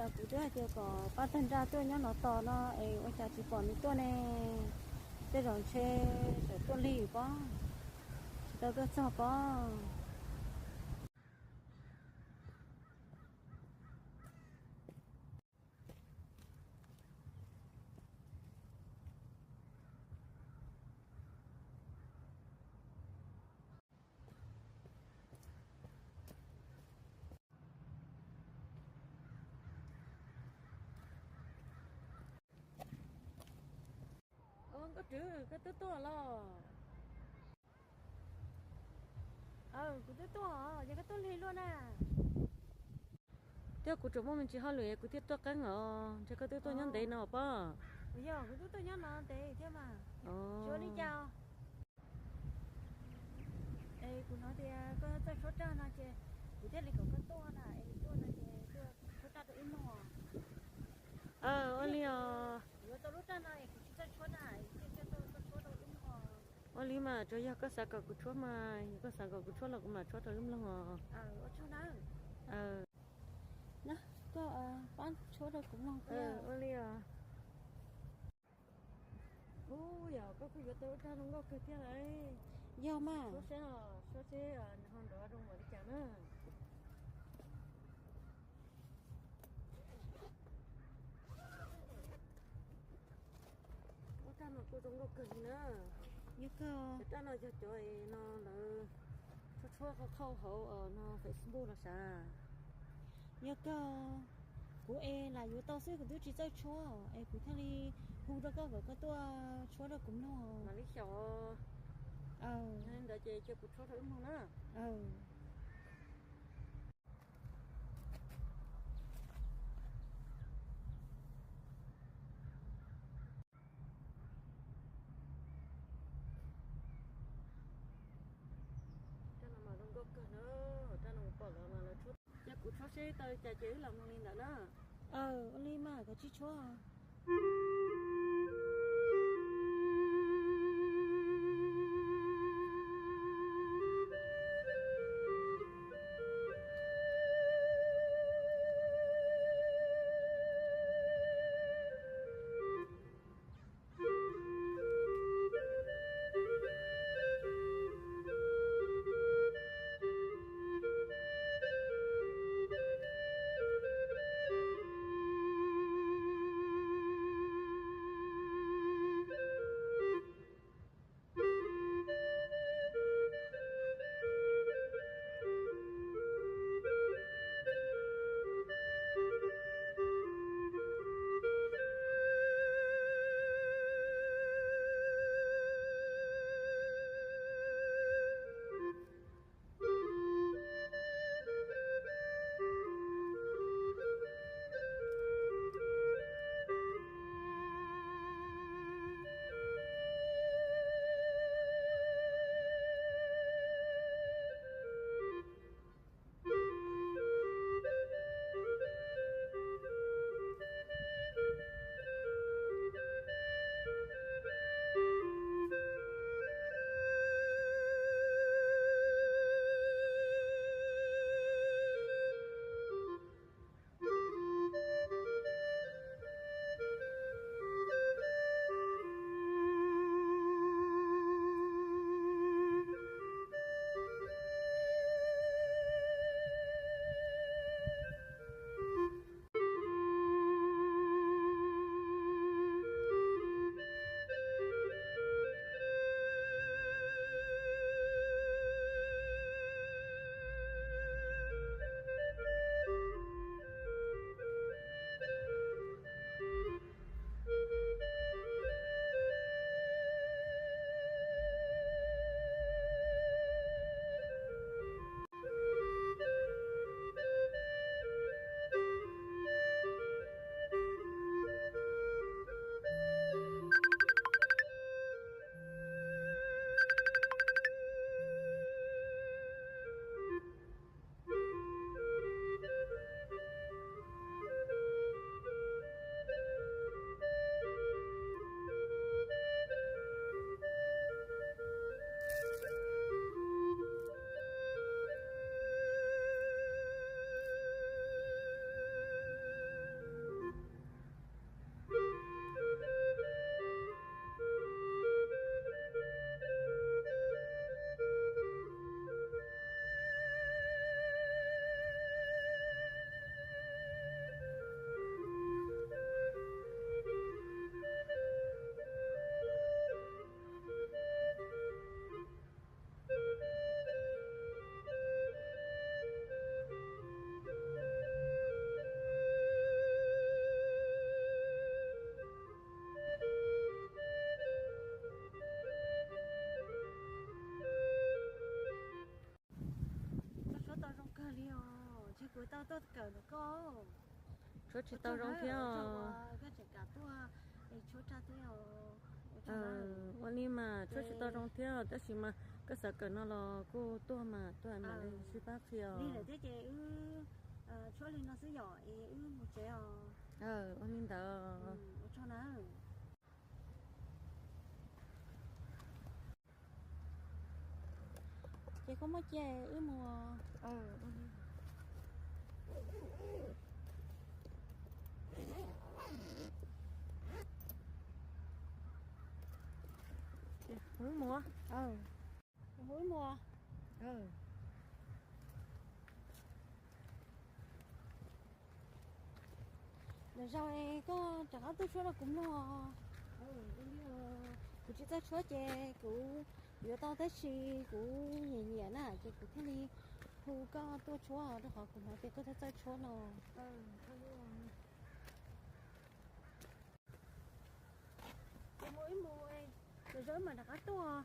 Kuv twb hais tias kom pab tag nrho tuaj nyob no tos no es ua cas tsis pom nws tuaj ne? Tej zaum ntshe tseem tuaj lig pob, tsis tau tuaj txog pob. Nkauj Trwv, koj twb tuaj los? Kuv twb tuaj, yog koj tuaj lig luaj na. Thiab kuv tsuas muaj me ntsis hauj lwm kuv thiaj tuaj qeeb os, ntshe koj twb tuaj nyob ntev no pob. Yog, kuv twb tuaj nyob no ntev thiab mas. Tsuav li cas? Es kuv hnov tias koj txawj tshuab raj no ces kuv thiaj li kom koj tuaj na, es tuaj no ces tuaj tshuab raj rau wb mloog. Ua li os. Yuav tau lub raj no es kuv tsis txawj tshuab na, es thiaj coj tuaj tshuab rau wb mloog. Ua li mas tsuas yog koj xav kom kuv tshuab mas, yog koj xav kom kuv tshuab los kuv mam tshuab rau wb mloog os. Koj pab tshuab rau kuv mloog thiab. Ua li os. Ub, yog koj kuj yuav tau lub raj zoo nkauj kawg thiab lauj. Yog mas. Tshuab seb, tshuab seb nws ho nrov zoo npaum li cas na. Lub raj no kuj zoo nkauj kawg li na. Yog kawg. Cov raj no yog cov es no lawv tshuab tshuab qhov qhauj hauv no Facebook los sav. Yog kawg. Kuv es lam yuav tau xwb, kuv twb tsis txawj tshuab es kuv thiaj li hu rau koj kom koj tuaj tshuab rau kuv mloog. Mam li xyaum. Yog li ntawd ces cia kuv tshuab rau wb mloog na. Raj no mas zoo nkauj kawg na, raj no kuv pom lawv mas lawv tshuab. Cia kuv tshuab seb tau li cas ces wb los mloog li ntawd na. Aw, ua li mas koj tsij tshuab. Kuv tau tuaj kawm ntawm koj. Tshuab tsis tau zoo thiab os. Koj tseem kam tuaj tshuab raj thiab. Ua li mas tshuab tsis tau zoo thiab tab sis mas koj xav kawm no los kuj tuaj mas tuaj mam li sib pab qhia os. Li lawm thiab ces wb tshuab li no xwb yom, es wb mus tsev os. Ua li ntawd. Ua tsaug na. Ces koj muab cia wb mus. Wb mus. Wb mus. Lwm zaus koj rov qab tuaj tshuab rau kuv mloog. Kuv tsis txawj tshuab ces kuv yuav tau tab sis kuv nyiam nyiam na ces kuv thiaj li hu koj tuaj tshuab rau qhov kuv hnov tias koj txawj txawj tshuab no. Ces mus ib mus, lwm zaus wb mam rov qab tuaj.